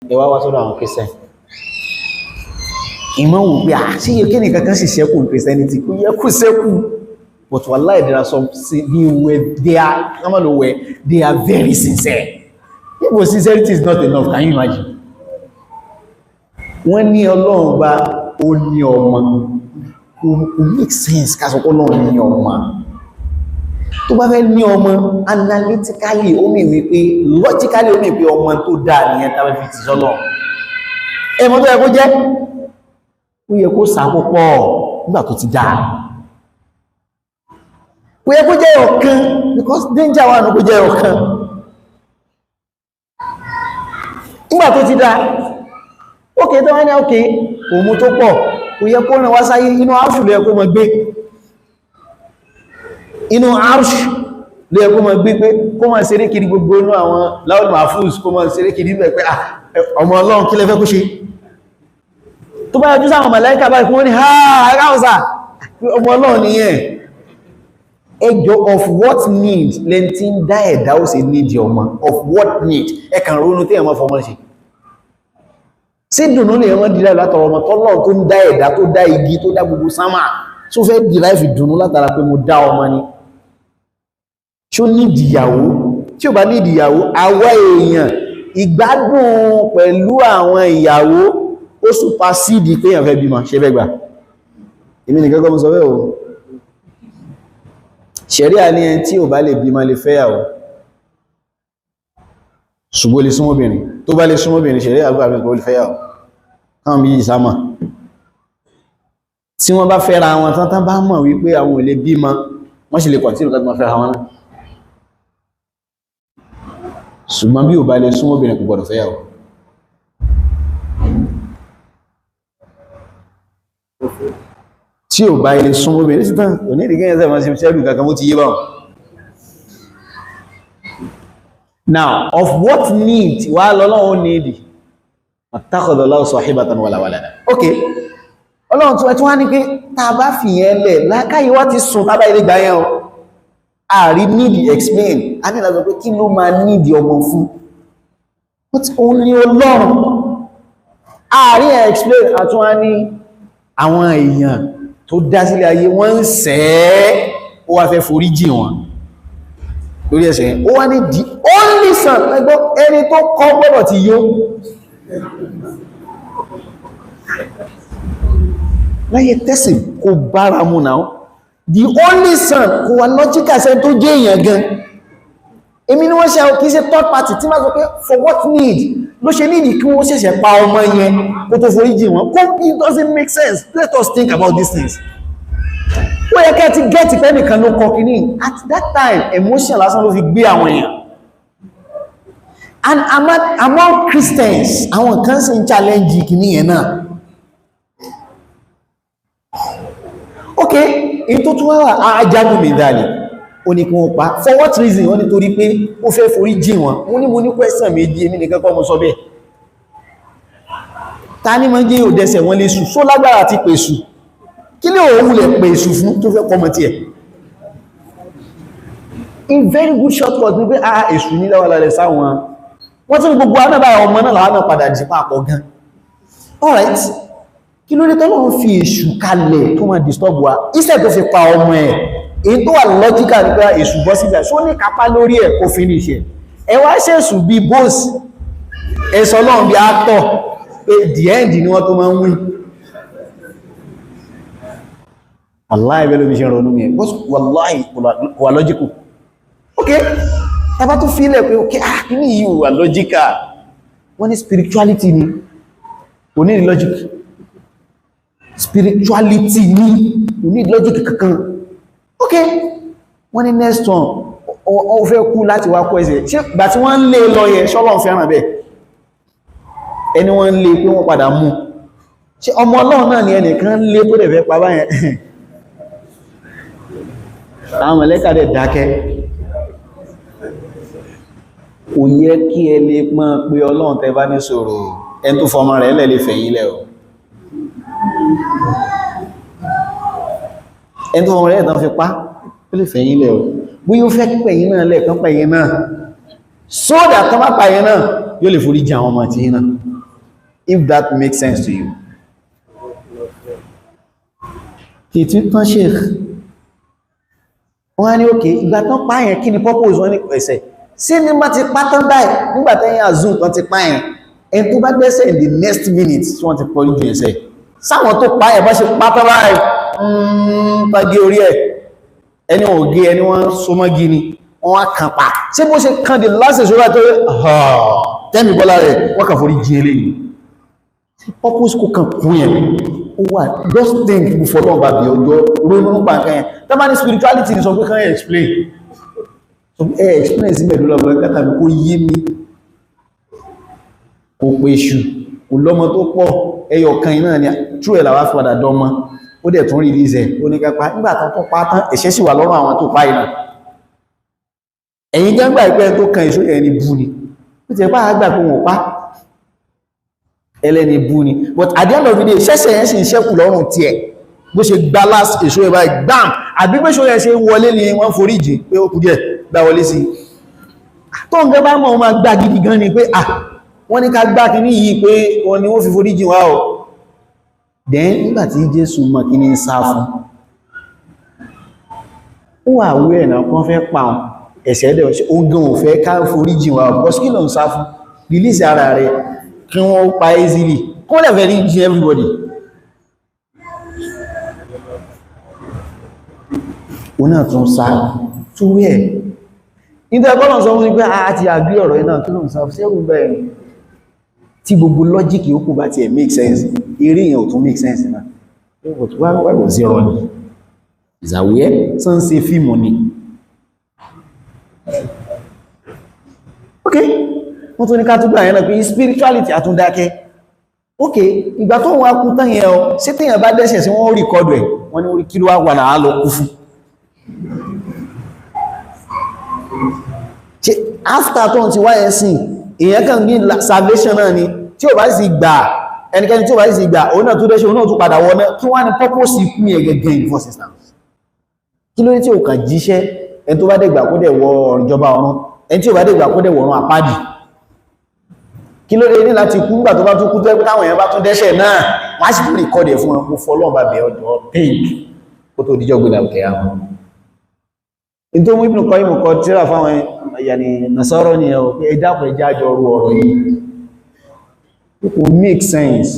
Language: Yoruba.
Ẹ wá wá sọ́dọ̀ àwọn Christian. Ìmọ̀ wò pé à sí yẹ kí ní kankan sì ṣẹ́kù Christianity? Kò yẹ kó ṣẹ́kù. But wallahi, there are some, they were, they are normal were, they are very sincere. If sincerity is not enough, can you imagine? Wọ́n ní Ọlọ́run bá ó ní ọmọ. Kò make sense ká sọ pé Ọlọ́run ní ọmọ. Tó bá fẹ́ ní ọmọ, analytically, ó mì wípé logically, ó mì pé ọmọ tó dáa nìyẹn tàbí fi ti sọ́lọ̀. Ẹmọ tó yẹ kó jẹ́, ó yẹ kó sá púpọ̀ nígbà tó ti dáa. Kò yẹ kó jẹ́ ọ̀kan, because danger wà ní kó jẹ́ ọ̀kan nígbà tó ti dáa. Ókè tó wọ́n ní ókè òmú tó pọ̀, kò yẹ kó rìn wá sáyé. Inú arṣù ló yẹ kó máa gbé, inú arṣù ló yẹ kó máa gbé, pé kó máa ṣeré kiri gbogbo inú àwọn láwọn mahfuz, kó máa ṣeré kiri bẹ̀ pé ọmọ Ọlọ́run, kí lẹ fẹ́ kó ṣe? Tó bá yọjú sáwọn màláíkà báyìí, kún ní ha ráùsà, ọmọ Ọlọ́run nìyẹn. Ẹjọ́, of what need lẹ́n tí ń dá ẹ̀dá ó sì need ọmọ? Of what need? Ẹ kàn ronú tí ẹ̀mọ́ fọmọ ṣe sí dùnú lè wọ́n dìrá látọ̀rọ̀ ọmọ tọ́lọ́run tó ń dá ẹ̀dá, tó dá igi, tó dá gbogbo sánmà, tó fẹ́ dìráìfì dùnú látara pé mo dá ọmọ ni? Ṣó nídìí ìyàwó? Tí ò bá nídìí ìyàwó, àwa èèyàn, ìgbádùn pẹ̀lú àwọn ìyàwó ó supersede pé èèyàn fẹ́ bímọ. Ṣe fẹ́ gbà? Èmi nìkan kọ́ mo sọ bẹ́ẹ̀ o. Ṣẹ̀ríà ní ẹni tí ò bá lè bímọ lè fẹ́yàwó, ṣùgbọ́n lè súnmọ́bìnrin. Tó bá lè súnmọ́bìnrin, ṣẹ̀ríà gbà pé kó lè fẹ́yàwó. Káwọn méjì sámà, tí wọ́n bá fẹ́ra wọn tán, tán bá mọ̀ wípé àwọn ò lè bímọ, wọ́n sì lè continue ká máa fẹ́ra wọn náà. Ṣùgbọ́n bí ò bá lè súnmọ́bìnrin, kò gbọdọ̀ fẹ́yàwó. Tí ò bá ilé súnmọ́bìnrin sí tán, kò ní ìdíkẹ́ ẹ̀sẹ̀ máa ṣe ṣẹ́rù kankan, mú ti yé báwọn. Now, of what need wà lọ́lọ́run need? Attakhadha sahibatan wala walada. Okay, Ọlọ́run tún ẹtún wá ní pé tá a bá fi yẹn lẹ̀, lákáyé wá ti sùn, tá bá ilé gbà yẹn o, àrí need explain. A ní ìlànà pé kí ló máa need ọmọ fún? But òun ni Ọlọ́run, àrí explain. Àtún wá ní àwọn èèyàn tó dá sílé ayé, wọ́n ń sẹ́, ó wá fẹ́ forí jì wọ́n lórí ẹ̀ṣẹ̀ yẹn. Ó wá ní the only son. Ẹgbọ́, ẹni tó kọ́ gbọ́dọ̀ ti yó láyé tẹ́sì, kò bára mú náà. The only son kò wà logical sẹ́ tó jẹ́ èèyàn gan. Èmi ni wọ́n ṣe, kìí ṣe third party tí máa sọ pé for what need ló ṣe need kí wọ́n ṣẹ̀ṣẹ̀ pa ọmọ yẹn kó tó forí jì wọ́n. Kó it doesn't make sense. Let us think about these things. Ó yẹ kẹ́ ti get pé nìkan ló kọ kìíní. At that time, emotion lásán ló fi gbé àwọn èèyàn. And among Christians, àwọn kan sì ń challenge kìíní yẹn náà. Ok, èyí tó tún wá ajagun mi dálẹ̀, ó ní kí wọ́n pa. For what reason? Wọ́n ní torí pé ó fẹ́ forí jì wọ́n. Mo ní question méjì. Èmi nìkan kọ́ mo sọ bẹ́ẹ̀. Ta ní mọ́ jẹ́ òdẹ́sẹ̀ wọ́n lè sù só lágbára àti pèsù? Kí lè òun lè pèsù fún tó fẹ́ kọmọ tí ẹ̀? In very good shortcut ní pé a èsù ní lọ́wọ́lọ́lẹ̀ sáwọn wọ́n tún gbogbo anábà ọmọ náà láwọn náà padà jí papọ̀ gan. Alright, kí ló dé tọ́lọ́run fi èṣù kalẹ̀ tó máa disturb wa instead tó fi pa ọmọ ẹ̀? Èyí tó wà logical ní pé èṣù bọ́ síbẹ̀, ṣó ní kápá lórí ẹ̀ kó finish ẹ̀. Ẹ wá ṣèṣù bí boss, ẹ̀sọ́ Ọlọ́run bí actor, pé the end ni wọ́n tó máa ń win. Wàláì, bẹ́ẹ̀ lómi ṣe ronú mi ẹ̀. Wàláì, kò wà logical. Ok, tàbá tó fílẹ̀ pé ok, ah, kí ní yìí wà logical, wọ́n ní spirituality ni, kò ní logic. Spirituality ni, kò ní logic kankan. Ok, wọ́n ní next one, ó fẹ́ kú láti wá kó ẹsẹ̀. Ṣé gbà tí wọ́n ń lé lọ yẹ, ṣọ́lọ́n fẹ́ràn bẹ́ẹ̀? Ẹni wọ́n ń lé pé wọ́n padà mú, ṣé ọmọ Ọlọ́run náà ni ẹnìkan ń lé tó dẹ̀ fẹ́ pa báyẹn? Àwọn mọ̀lẹ́kà dẹ̀ dákẹ́. Kò yẹ kí ẹ lè pọ́n pé Ọlọ́run tẹ bá ní sọ̀rọ̀. Ẹni tó fọmọ rẹ̀ lẹ̀ lè fẹ̀yìn lẹ̀ o. Ẹni tó fọmọ rẹ̀ tán fi pa, ó lè fẹ̀yìn lẹ̀ o. Bóyá ó fẹ́ pẹ̀yìn náà lẹ́ẹ̀kan, pẹ̀yìn náà sódà tán bá pàyìn náà, yóò lè forí jì àwọn ọmọ àti yín náà. If that makes sense to you. Kìtì tán ṣe wọ́n á ní òkè ìgbà tán pààyàn kí ni purpose wọ́n ní ẹ̀ṣẹ̀ sí ní bá ti pátán báyìí nígbàtẹ́yìn azun kan ti pààyàn, ẹni tó bá gbẹ́sẹ̀ in the next minute tí wọ́n ti pọ̀ ju ẹ̀ṣẹ̀ sáwọn tó pààyàn bá ṣe pátán báyìí pàgé orí ẹ̀, ẹni wọ́n gé, ẹni wọ́n so mọ́gí ni wọ́n á kàn pa. Ṣé bó ṣe kàn the last ìṣòro tó tẹ́mì bọ́lá rẹ̀ wọ́n kàn forí jí eléyìí? Purpose kò kàn kún yẹn ó wà. Just think before lọ́wọ́ bá bí ọjọ́ ronú nípa nǹkan yẹn. Tó bá ní spirituality ní sọ pé kàn explain, so ẹ explain sí mẹ́lú lọ́gbọ̀n kátà mi kó yé mi. Kò pé ṣù kò lọ́mọ tó pọ̀, ẹyọ kan náà ni true ẹ̀ làwá padà dọ́mọ, ó dẹ̀ tún release ẹ̀, ó ní kápá. Nígbà tán tó pa tán, ẹ̀ṣẹ̀ sì wà lọ́rùn àwọn tó pa ìnà. Ẹ̀yin jẹ́ gbà ìpẹ́ tó kan èso ẹni bú ni, ó ti ẹ̀ pá àgbà pé wọ́n pa ẹlẹ́ni bú ni, but at the end of the day ṣẹ́ṣẹ̀ yẹn sì ń ṣẹ́kù lọ́rùn tiẹ̀. Bó ṣe gbá last èso ẹ̀ báyìí gbam, àbí pé ṣó yẹn ṣe wọlé ni wọ́n forí jì pé ó kù díẹ̀ gbá wọlé sí tó ń gẹ́ bá mọ̀, wọ́n máa gbá gidi gan ni pé ah, wọ́n ní ká gbá kíní yìí pé wọ́n ni wọ́n fi forí jì wá o. Then nígbà tí Jésù mọ̀ kí ní ń sá fún, ó wà wí ẹ̀nà kan fẹ́ pa ọ́n, ẹ̀ṣẹ̀ dẹ̀ ó gan ò fẹ́ ká forí jì wá o, because kí ló ń sá fún? Release ara rẹ̀ kí wọ́n pa easily, kó lè fẹ́ rí jí everybody. Ó náà tún sá tó wẹ́ nítorí ẹgbọ́n sọ fún pé a ti àgbé ọ̀rọ̀ iná, kí ló ń sá fún sẹ́rù bẹ́ẹ̀ tí gbogbo lọ́jíkì ó kù bá ti ẹ̀ make sense, eré yẹn ò tún make sense náà. But why was he running? Is aware sọ́n ṣe fíìmù ni. Ok, wọ́n tún ní ká túgbà yẹn náà pé spirituality àtúndákẹ́. Ok, ìgbà tó wọ́n kú tán yẹn o, ṣé téèyàn bá dẹ́ṣẹ̀ sí wọ́n rìkọ́dù ẹ̀? Wọ́n ní orí kí ló wá wà náà lọ kú fún. Ṣe after tó ń ti wáyé sí èèyàn kàn ní salvation náà ni, tí ò bá sì gbà ẹnikẹ́ni, tí ò bá sì gbà òun náà tó dẹ́ṣẹ̀, òun náà tó padà wọ́n náà. Kí wọ́n ní purpose ikú yẹn gẹ́gẹ́ in first instance? Kí ló ní tí ò kàn jíṣẹ́? Ẹni tó bá dẹ̀gbà kó dẹ̀ wọ ìjọba ọ̀run, ẹni tí ò bá dẹ̀gbà kó dẹ̀ wọ̀run àpáàdì. Kí ló dé ní láti kú? Nígbà tó bá tún kú tó ẹgbẹ́ táwọn èèyàn bá tún dẹ́ṣẹ̀ náà, wọ́n á sì tún rìkọ́dì ẹ̀ fún wọn. Mo fọlọ́n bá bẹ̀ ọjọ́ pink kó tó díjọ́ gbé làwùkẹ́ àwọn in tó mú Ibn Qayyim kọ tíra fáwọn yàní Nasara ni ẹ̀ pé ẹ dákun, ẹ jẹ́ á jọ ru ọ̀rọ̀ yìí, kò make sense.